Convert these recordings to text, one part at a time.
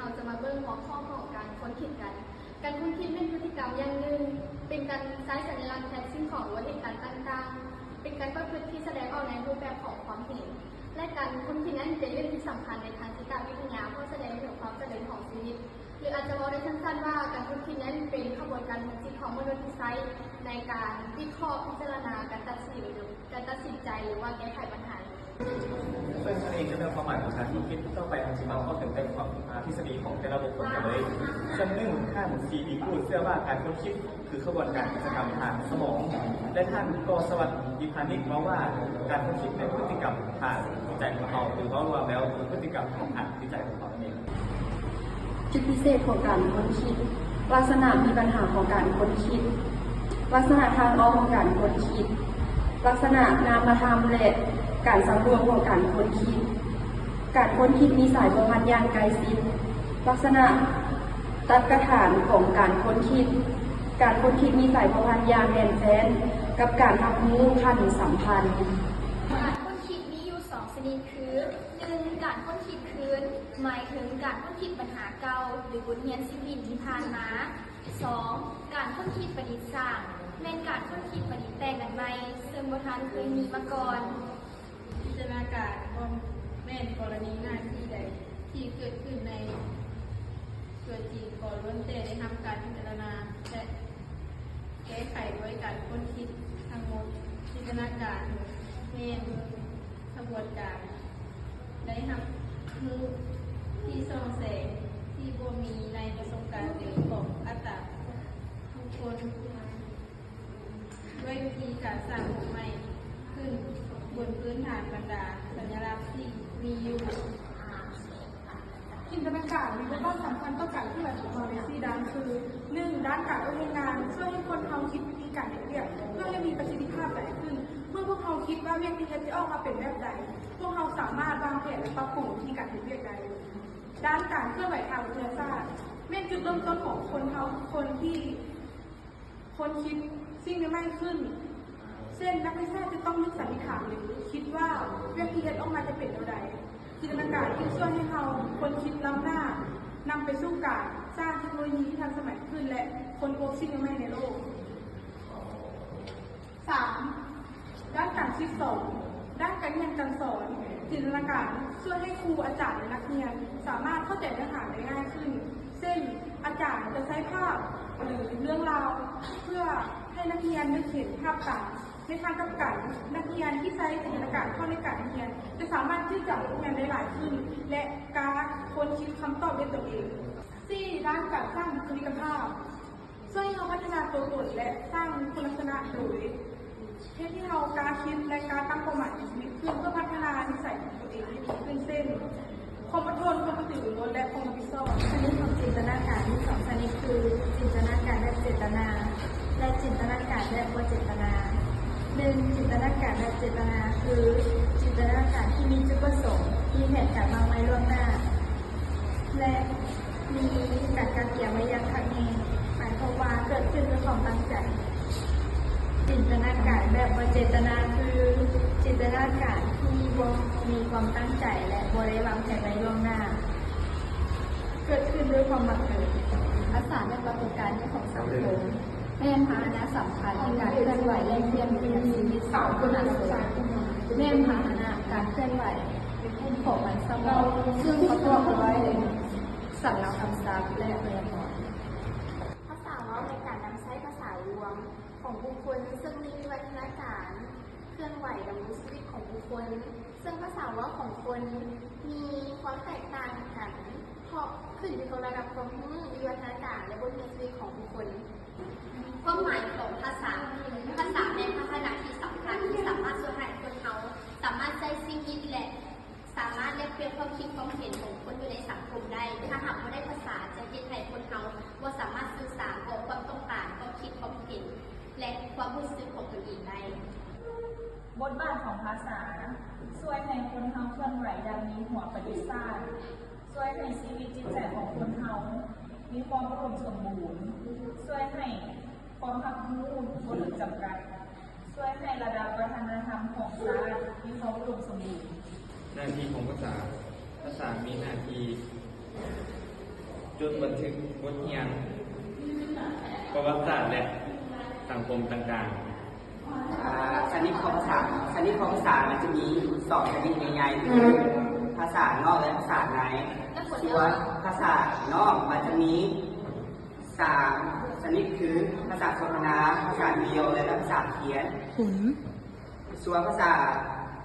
ເຮົາຈະມາເບິ່ງຫົວຂໍ້ຂອງການຄົ້ນຄິດກັນ. ການຄົ້ນຄິດແມ່ນພຶດຕິກຳຢ່າງໜຶ່ງ, ເປັນການໃຊ້ສັນຍາລັກແທນສິ່ງຂອງ ຫຼືວ່າເຫດການຕ່າງໆ, ເປັນການປະພຶດທີ່ສະແດງອອກໃນຮູບແບບຂອງຄວາມເຫັນ ແລະ ການຄົ້ນຄິດນັ້ນເປັນເລື່ອງທີ່ສຳຄັນໃນທາງຈິດຕະວິທະຍາ ເພາະສະແດງເຖິງຄວາມຈະເລີນຂອງຊີວິດ ຫຼື ອາດຈະເວົ້າໄດ້ສັ້ນໆວ່າ ການຄົ້ນຄິດນັ້ນເປັນຂະບວນການທາງຈິດຂອງມະນຸດທີ່ໃຊ້ໃນການວິເຄາະ, ພິຈາລະນາ, ການຕັດສິນ ການຕັດສິນໃຈ ຫຼືວ່າແກ້ໄຂບັນຫາ. ເຊິ່ງນັ້ນເອງ ເລື່ອງຄວາມໝາຍຂອງການຄົ້ນຄິດ ຕໍ່ໄປເຮົາຊິມາເວົ້າເຖິງເລື່ອງຂອງ ອາ ທິດສະດີຂອງແຕ່ລະບຸກຄົນກັນເລີຍ. ສ່ວນໜຶ່ງ ທ່ານ ຊີ ບີ ກູດ ເຊື່ອວ່າການຄົ້ນຄິດຄືຂະບວນການກິດຈະກຳທາງສະໝອງ ແລະ ທ່ານ ກໍ ສະຫວັດ ວິພານິດ ເວົ້າວ່າການຄົ້ນຄິດແມ່ນພຶດຕິກຳທາງຈິດໃຈຂອງເຮົາ ຫຼື ເວົ້າລວມແລ້ວຄືພຶດຕິກຳຂອງທາງຈິດໃຈຂອງເຮົານັ້ນເອງ. ຈຸດພິເສດຂອງການຄົ້ນຄິດ, ລັກສະນະມີບັນຫາຂອງການຄົ້ນຄິດ, ລັກສະນະທາງອອກຂອງການຄົ້ນຄິດ, ລັກສະນະນາມະທຳ ແລະ ການສຳລວມຂອງການຄົ້ນຄິດ. ການຄົ້ນຄິດມີສາຍພົວພັນຢ່າງໃກ້ຊິດ. ລັກສະນະຕາກະຖານຂອງການຄົ້ນຄິດ. ການຄົ້ນຄິດມີສາຍພົວພັນຢ່າງແໜ້ນແຟ້ນກັບການຮັບຮູ້ຂັ້ນສຳພັນ. ການຄົ້ນຄິດມີຢູ່ສອງຊະນິດຄື ໜຶ່ງ ການຄົ້ນຄິດຄືນ ໝາຍເຖິງການຄົ້ນຄິດບັນຫາເກົ່າ ຫຼື ບົດຮຽນຊີວິດທີ່ຜ່ານມາ. ສອງ ການຄົ້ນຄິດປະດິດສ້າງ ແມ່ນການຄົ້ນຄິດປະດິດແຕ່ງອັນໃໝ່ ເຊິ່ງບໍ່ທັນເຄີຍມີມາກ່ອນ. ຈິນຕະນາການ ບໍ່ແມ່ນກໍລະນີໜ້າທີ່ໃດທີ່ເກີດຂຶ້ນໃນຕົວຈິງ ກໍລ້ວນແຕ່ໄດ້ຮັບການພິຈາລະນາ ແລະ ແກ້ໄຂດ້ວຍການຄົ້ນຄິດທັງໝົດ. ຈິນຕະນາການແມ່ນຂະບວນການໄດ້ຮັບຮູ້ທີ່ສ່ອງແສງທີ່ບໍ່ມີໃນປະສົບການເດີມຂອງອັດຕາບຸກຄົນ. ດ້ວຍວິທີການສ້າງຮູບໃໝ່ຂຶ້ນບົນພື້ນຖານບັນດາສັນຍາລັກທີ່ມີຢູ່. ຈິນຕະນາການມີບົດບາດສຳຄັນຕໍ່ການເຄື່ອນໄຫວຂອງເຮົາໃນສີ່ດ້ານຄື ໜຶ່ງ ດ້ານການເຮັດວຽກງານ ຊ່ວຍໃຫ້ຄົນເຮົາຄິດວິທີການເຮັດວຽກເພື່ອໃຫ້ມີປະສິດທິພາບຫຼາຍຂຶ້ນ ເມື່ອພວກເຮົາຄິດວ່າວຽກທີ່ເຮັດຈະອອກມາເປັນແບບໃດ ພວກເຮົາສາມາດວາງແຜນ ແລະ ປັບປຸງວິທີການເຮັດວຽກໄດ້. ດ້ານການເຄື່ອນໄຫວທາງວິທະຍາສາດ ແມ່ນຈຸດເລີ່ມຕົ້ນຂອງຄົນເຮົາ ຄົນທີ່ ຄົ້ນຄິດສິ່ງໃໝ່ໆຂຶ້ນ ເຊັ່ນ ນັກວິຊາຈະຕ້ອງນຶກສັນນິຖານ ຫຼື ຄິດວ່າວຽກທີ່ເຮັດອອກມາຈະເປັນແນວໃດ. ຈິນຕະນາການຈຶ່ງຊ່ວຍໃຫ້ເຮົາຄົ້ນຄິດລ້ຳໜ້າ ນຳໄປສູ່ການສ້າງເທັກໂນໂລຢີທີ່ທັນສະໄໝຂຶ້ນ ແລະ ຄົ້ນພົບສິ່ງໃໝ່ໆໃນໂລກ. ສາມ ດ້ານການຝຶກສອນ ດ້ານການຮຽນການສອນ ຈິນຕະນາການຊ່ວຍໃຫ້ຄູ, ອາຈານ ແລະ ນັກຮຽນສາມາດເຂົ້າໃຈເນື້ອຫາໄດ້ງ່າຍຂຶ້ນ ເຊັ່ນ ອາຈານຈະໃຊ້ພາບ ຫຼື ເລື່ອງລາວ ເພື່ອໃຫ້ນັກຮຽນນຶກເຫັນພາບຕາມ. ໃນທາງກັບກັນ, ນັກຮຽນທີ່ໃຊ້ຈິນຕະນາການເຂົ້າໃນການຮຽນ ຈະສາມາດຈື່ຈຳບົດຮຽນໄດ້ຫຼາຍຂຶ້ນ ແລະ ກ້າຄົ້ນຄິດຄຳຕອບດ້ວຍຕົນເອງ. ສີ່ ດ້ານການສ້າງບຸກຄະລິກກະພາບ ຊ່ວຍໃຫ້ເຮົາພັດທະນາຕົວຕົນ ແລະ ສ້າງຄຸນລັກສະນະ ໂດຍເຮັດໃຫ້ເຮົາກ້າຄິດ ແລະ ກ້າຕັ້ງເປົ້າໝາຍໃນຊີວິດ ເພື່ອພັດທະນານິໄສຂອງຕົວເອງໃຫ້ດີຂຶ້ນ ເຊັ່ນ ຄວາມອົດທົນ, ຄວາມກະຕືລືລົ້ນ ແລະ ຄວາມຮັບຜິດຊອບ. ຊະນິດຂອງຈິນຕະນາການມີສອງຊະນິດຄື ຈິນຕະນາການແບບເຈດຕະນາ ແລະ ຈິນຕະນາການແບບບໍ່ເຈດຕະນາ. ໜຶ່ງ ຈິນຕະນາການແບບເຈດຕະນາ ຄື ຈິນຕະນາການທີ່ມີຈຸດປະສົງ, ມີແຜນການວາງໄວ້ລ່ວງໜ້າ ແລະ ມີການກະກຽມໄວ້ຢ່າງຄັກແນ່, ໝາຍຄວາມວ່າເກີດຂຶ້ນດ້ວຍຄວາມຕັ້ງໃຈ. ຈິນຕະນາການແບບບໍ່ເຈດຕະນາ ຄື ຈິນຕະນາການທີ່ບໍ່ມີຄວາມຕັ້ງໃຈ ແລະ ບໍ່ໄດ້ວາງແຜນໄວ້ລ່ວງໜ້າ, ເກີດຂຶ້ນດ້ວຍຄວາມບັງເອີນ. ພາສາແມ່ນປາກົດການໜຶ່ງຂອງສັງຄົມ, ແມ່ນພາຫະນະສຳຄັນໃນການເຄື່ອນໄຫວ ແລະ ປ່ຽນແປງຊີວິດຂອງຄົນລະຄົນ, ແມ່ນພາຫະນະການເຄື່ອນໄຫວ ຂອງມັນສະເພາະ, ຊຶ່ງປະກອບດ້ວຍສັນລະຄຳສັບ ແລະ ໄວຍາກອນ. ພາສາເວົ້າແມ່ນການນຳໃຊ້ພາສາລວມຂອງບຸກຄົນ ເຊິ່ງມີວິວັດທະນາການ, ເຄື່ອນໄຫວ, ດຳລົງຊີວິດຂອງບຸກຄົນ, ເຊິ່ງພາສາເວົ້າຂອງຄົນມີຄວາມແຕກຕ່າງກັນ ເພາະຂຶ້ນຢູ່ກັບລະດັບຄວາມຮູ້, ວິວັດທະນາການ ແລະ ບົດຮຽນຊີວິດຂອງບຸກຄົນ. ຄວາມໝາຍຂອງພາສາ. ພາສາແມ່ນພາຫະນະທີ່ສຳຄັນທີ່ສາມາດຊ່ວຍໃຫ້ຄົນເຮົາສາມາດໃຊ້ຊີວິດ ແລະ ສາມາດແລກປ່ຽນຄວາມຄິດຄວາມເຫັນຂອງຄົນຢູ່ໃນສັງຄົມໄດ້. ຖ້າຫາກບໍ່ໄດ້ພາສາ ຈະເຮັດໃຫ້ຄົນເຮົາບໍ່ສາມາດສື່ສານອອກຄວາມຕ້ອງການ, ຄວາມຄິດຄວາມເຫັນ ແລະ ຄວາມຮູ້ສຶກຂອງຕົນເອງໄດ້. ບົດບາດຂອງພາສາ. ຊ່ວຍໃຫ້ຄົນເຮົາເຄື່ອນໄຫວຢ່າງມີຫົວປະດິດສ້າງ, ຊ່ວຍໃຫ້ຊີວິດຈິດໃຈຂອງຄົນເຮົາມີຄວາມອຸດົມສົມບູນ, ຊ່ວຍໃຫ້ຄວາມຮັບຮູ້ບໍ່ຖືກຈຳກັດ, ຊ່ວຍໃຫ້ລະດັບວັດທະນະທຳຂອງຊາດມີຄວາມອຸດົມສົມບູນ. ໜ້າທີ່ຂອງພາສາ. ພາສາມີໜ້າທີ່ ຈົດບັນທຶກບົດຮຽນປະຫວັດສາດ ແລະ ສັງຄົມຕ່າງໆ. ອາ ຊະນິດຂອງພາສາ ຊະນິດຂອງພາສາມັນຈະມີສອງຊະນິດໃຫຍ່ໆ ຄືພາສານອກ ແລະ ພາສາໃນ. ສ່ວນພາສານອກມັນຈະມີສາມຊະນິດ ຄືພາສາສົນທະນາ, ພາສານິຍົມ ແລະ ພາສາຂຽນ. ສ່ວນພາສາ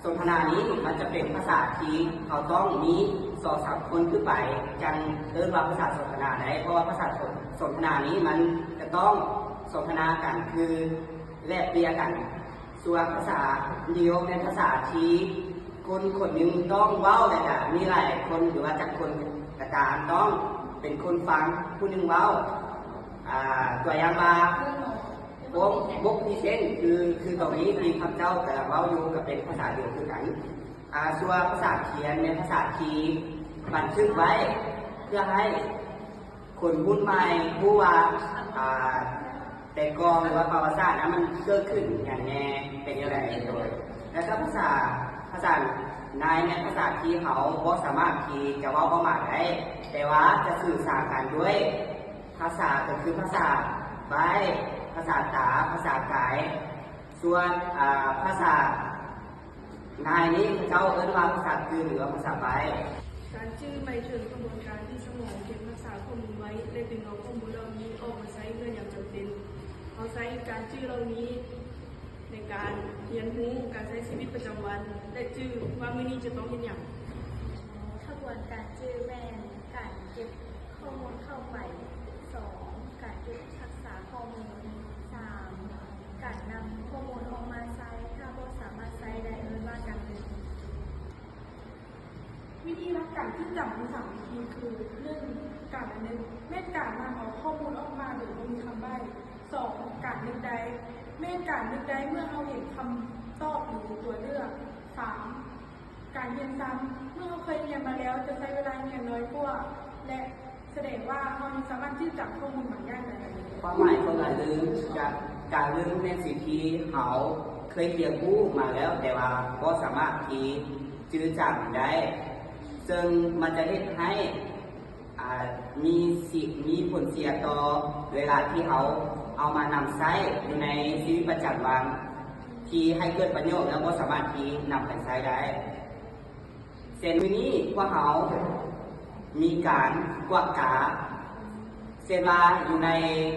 ສົນທະນານີ້ມັນຈະເປັນພາສາທີ່ເຮົາຕ້ອງມີສອງສາມຄົນຂຶ້ນໄປ ຈັ່ງເອີ້ນວ່າພາສາສົນທະນາໄດ້ ເພາະວ່າພາສາສົນ ສົນທະນານີ້ມັນຈະຕ້ອງສົນທະນາກັນ ຄືແລກປ່ຽນກັນ. ສ່ວນພາສານິຍົມແມ່ນພາສາທີ່ຄົນຄົນໜຶ່ງຕ້ອງເວົ້າ ແລະ ກະມີຫຼາຍຄົນ ຫຼືວ່າຈັກຄົນກະຕາມ ຕ້ອງເປັນຄົນຟັງຜູ້ໜຶ່ງເວົ້າ. ອາ ຕົວຢ່າງວ່າ ວົງ ວົງພຣີເຊັນ ຄື ຄືຕອນນີ້ທີ່ຂ້າພະເຈົ້າກຳລັງເວົ້າຢູ່ ກໍເປັນພາສາລາວຄືກັນ. ອາ ສ່ວນພາສາຂຽນແມ່ນພາສາທີ່ບັນທຶກໄວ້ ເພື່ອໃຫ້ຄົນຮຸ່ນໃໝ່ຮູ້ວ່າ ອາ ແຕ່ກ່ອນ ຫຼືວ່າປະຫວັດສາດນັ້ນມັນເກີດຂຶ້ນຫຍັງແດ່ ເປັນຈັ່ງໃດ. ແລ້ວກໍພາສາ ພາສາໃນແມ່ນພາສາທີ່ເຮົາບໍ່ສາມາດທີ່ຈະເວົ້າອອກມາໄດ້ ແຕ່ວ່າຈະສື່ສານກັນດ້ວຍ ພາສາກໍຄືພາສາໃບ້, ພາສາຕາ, ພາສາກາຍ. ສ່ວນ ອາ ພາສານາຍນີ້ເຂົາເຈົ້າເອີ້ນວ່າພາສາຈື່ ຫຼືວ່າພາສາໃບ້. ການຈື່ໝາຍເຖິງຂະບວນການທີ່ສະໝອງເກັບຮັກສາຂໍ້ມູນໄວ້ ແລະ ດຶງເອົາຂໍ້ມູນເຫຼົ່ານີ້ອອກມາໃຊ້ເມື່ອຍາມຈຳເປັນ. ເຮົາໃຊ້ການຈື່ເຫຼົ່ານີ້ ໃນການຮຽນຮູ້, ການໃຊ້ຊີວິດປະຈຳວັນ ແລະ ຈື່ວ່າມື້ນີ້ຈະຕ້ອງເຮັດຫຍັງ. ຂະບວນການຈື່ແມ່ນການເກັບຂໍ້ມູນເຂົ້າໄປ. ສອງ ການເກັບຮັກສາຂໍ້ມູນ. ສາມ ການນຳຂໍ້ມູນອອກມາໃຊ້. ຖ້າບໍ່ສາມາດໃຊ້ໄດ້ ເອີ້ນວ່າການລືມ. ວິທີຫຼັກການຈຶດຈຳມີສາມວິທີຄື ໜຶ່ງ ການລະນຶກ ແມ່ນການນຳເອົາຂໍ້ມູນອອກມາໂດຍບໍ່ມີຄຳໃບ້. ສອງ ການນຶກໄດ້ ແມ່ນການນຶກໄດ້ເມື່ອເຮົາເຫັນຄຳຕອບ ຫຼື ຕົວເລືອກ. ສາມ ການຮຽນຊ້ຳ ເມື່ອເຮົາເຄີຍຮຽນມາແລ້ວ ຈະໃຊ້ເວລາຮຽນໜ້ອຍກວ່າ ແລະ ສະແດງວ່າເຮົາຍັງສາມາດຈຶດຈຳຂໍ້ມູນບາງຢ່າງໄດ້. ຄວາມໝາຍຂອງການລືມ ການ ການລືມແມ່ນສິ່ງທີ່ເຮົາເຄີຍຮຽນຮູ້ມາແລ້ວ ແຕ່ວ່າບໍ່ສາມາດທີ່ຈະຈຳໄດ້ ເຊິ່ງມັນຈະເຮັດໃຫ້ ອາ ມີ ມີຜົນເສຍຕໍ່ເວລາທີ່ເຮົາເອົາມານຳໃຊ້ຢູ່ໃນຊີວິດປະຈຳວັນ ທີ່ໃຫ້ເກີດປະໂຫຍດ ແລະ ບໍ່ສາມາດທີ່ນຳໄປໃຊ້ໄດ້. ເຊັ່ນ ມື້ນີ້ພວກເຮົາມີການກວດກາ ເຊັ່ນວ່າຢູ່ໃນ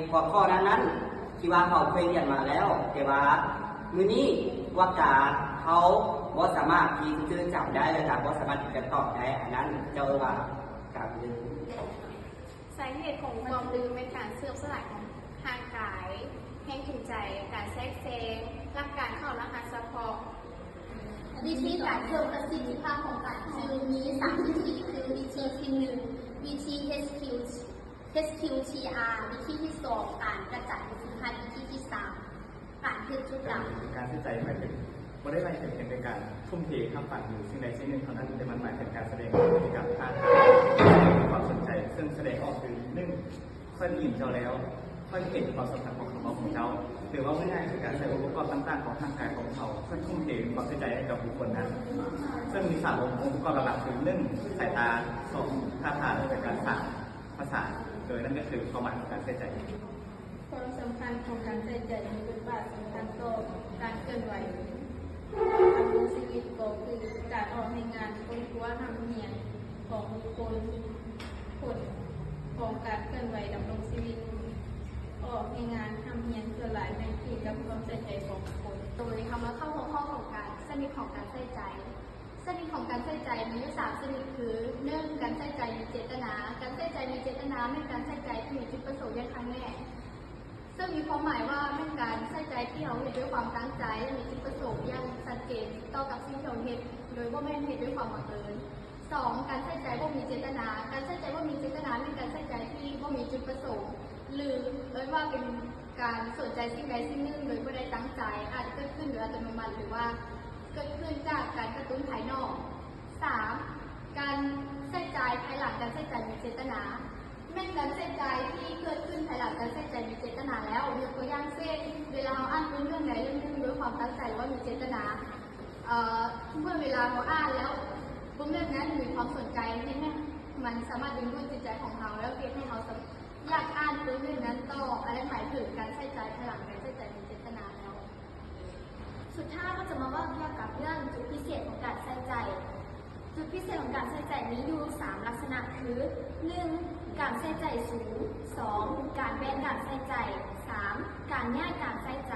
ຫົວຂໍ້ນັ້ນໆ ທີ່ວ່າເຮົາເຄີຍຮຽນມາແລ້ວ ແຕ່ວ່າມື້ນີ້ກວດກາເຮົາບໍ່ສາມາດທີ່ຈະຈຳໄດ້ ແລະ ກະບໍ່ສາມາດທີ່ຈະຕອບໄດ້ ອັນນັ້ນເຈົ້າເອີ້ນວ່າການລືມ. ສາເຫດຂອງຄວາມລືມແມ່ນການເສື່ອມສະຫຼາຍຂອງຮ່າງກາຍ, ແຮງຈູງໃຈ, ການແຊກແຊງ, ຫຼັກການເຂົ້າລະຫັດສະເພາະ. ວິທີການເພີ່ມປະສິດທິພາບຂອງການຈື່ມີສາມວິທີ ຄື ວິທີທີໜຶ່ງ ວິທີ ເອັດ ຄິວ ເອັດ ຄິວ ທີ ອາ ວິທີທີສອງ ການກະຈາຍປະສິດທິພາບ ວິທີທີສາມ ການເຮັດຈຸດດຳ. ການໃສ່ໃຈໝາຍເຖິງ ບໍ່ໄດ້ໝາຍເຖິງພຽງແຕ່ການທຸ່ມເທຄຳຝັນ ຫຼື ສິ່ງໃດສິ່ງໜຶ່ງເທົ່ານັ້ນ, ແຕ່ມັນໝາຍເຖິງການສະແດງອອກພະຕິກຳ, ທ່າທາງ, ຄວາມສົນໃຈ, ເຊິ່ງສະແດງອອກຄື ໜຶ່ງ ຂ້ອຍໄດ້ຍິນເຈົ້າແລ້ວ, ຂ້ອຍເຫັນຄວາມສຳຄັນຂອງຄຳເວົ້າຂອງເຈົ້າ, ຫຼື ເວົ້າງ່າຍໆ ຄືການໃຊ້ອົງປະກອບຕ່າງໆຂອງຮ່າງກາຍຂອງເຮົາ ເພື່ອທຸ່ມເທຄວາມໃສ່ໃຈໃຫ້ກັບບຸກຄົນນັ້ນ, ເຊິ່ງມີສາມອົງປະກອບຫຼັກໆ ຄື ໜຶ່ງ ສາຍຕາ, ສອງ ທ່າທາງ ແລະ ການສານພາສາ, ໂດຍນັ້ນກໍຄືຄວາມໝາຍຂອງການໃສ່ໃຈ. ຄວາມສຳຄັນຂອງການໃສ່ໃຈມີບົດບາດສຳຄັນຕໍ່ການເຄື່ອນໄຫວດຳລົງຊີວິດ ກໍຄືການອອກແຮງງານຄົ້ນຄວ້າຮ່ຳຮຽນຂອງບຸກຄົນ. ຜົນຂອງການເຄື່ອນໄຫວດຳລົງຊີວິດ, ອອກແຮງງານ, ຮ່ຳຮຽນ ສ່ວນຫຼາຍແມ່ນຂຶ້ນກັບຄວາມໃສ່ໃຈຂອງບຸກຄົນ. ໂດຍເຮົາມາເຂົ້າຫົວຂໍ້ຂອງການ ຊະນິດຂອງການໃສ່ໃຈ. ຊະນິດຂອງການໃສ່ໃຈມີຢູ່ສາມຊະນິດ ຄື ໜຶ່ງ ການໃສ່ໃຈມີເຈດຕະນາ. ການໃສ່ໃຈມີເຈດຕະນາແມ່ນການໃສ່ໃຈທີ່ມີຈຸດປະສົງຢ່າງຄັກແນ່, ເຊິ່ງມີຄວາມໝາຍວ່າແມ່ນການໃສ່ໃຈທີ່ເຮົາເຮັດດ້ວຍຄວາມຕັ້ງໃຈ ມີຈຸດປະສົງຢ່າງຊັດເຈນຕໍ່ກັບສິ່ງທີ່ເຮົາເຮັດ, ໂດຍບໍ່ແມ່ນເຮັດດ້ວຍຄວາມບັງເອີນ. ສອງ ການໃສ່ໃຈບໍ່ມີເຈດຕະນາ. ການໃສ່ໃຈບໍ່ມີເຈດຕະນາແມ່ນການໃສ່ໃຈທີ່ບໍ່ມີຈຸດປະສົງ ຫຼື ເອີ້ນວ່າເປັນ ການສົນໃຈສິ່ງໃດສິ່ງໜຶ່ງໂດຍບໍ່ໄດ້ຕັ້ງໃຈ ອາດເກີດຂຶ້ນໂດຍອັດຕະໂນມັດ ຫຼືວ່າເກີດຂຶ້ນຈາກການກະຕຸ້ນພາຍນອກ. ສາມ ການໃສ່ໃຈພາຍຫຼັງການໃສ່ໃຈມີເຈດຕະນາ ແມ່ນການໃສ່ໃຈທີ່ເກີດຂຶ້ນພາຍຫຼັງການໃສ່ໃຈມີເຈດຕະນາແລ້ວ. ຍົກຕົວຢ່າງເຊັ່ນ ເວລາເຮົາອ່ານເລື່ອງໃດເລື່ອງໜຶ່ງດ້ວຍຄວາມຕັ້ງໃຈ ຫຼືວ່າມີເຈດຕະນາ, ເອີ ເມື່ອເວລາເຮົາອ່ານແລ້ວ ເລື່ອງນັ້ນມີຄວາມສົນໃຈ ເຮັດໃຫ້ມັນສາມາດດຶງດູດຈິດໃຈຂອງເຮົາ ແລ້ວເຮັດໃຫ້ເຮົ ຖ້າເຮົາຈະມາເວົ້າກ່ຽວກັບເລື່ອງຈຸດພິເສດຂອງການໃສ່ໃຈ. ຈຸດພິເສດຂອງການໃສ່ໃຈມີຢູ່ສາມລັກສະນະຄື ໜຶ່ງ ການໃສ່ໃຈສູງ, ສອງ ການແບ່ງການໃສ່ໃຈ, ສາມ ການຍ້າຍການໃສ່ໃຈ.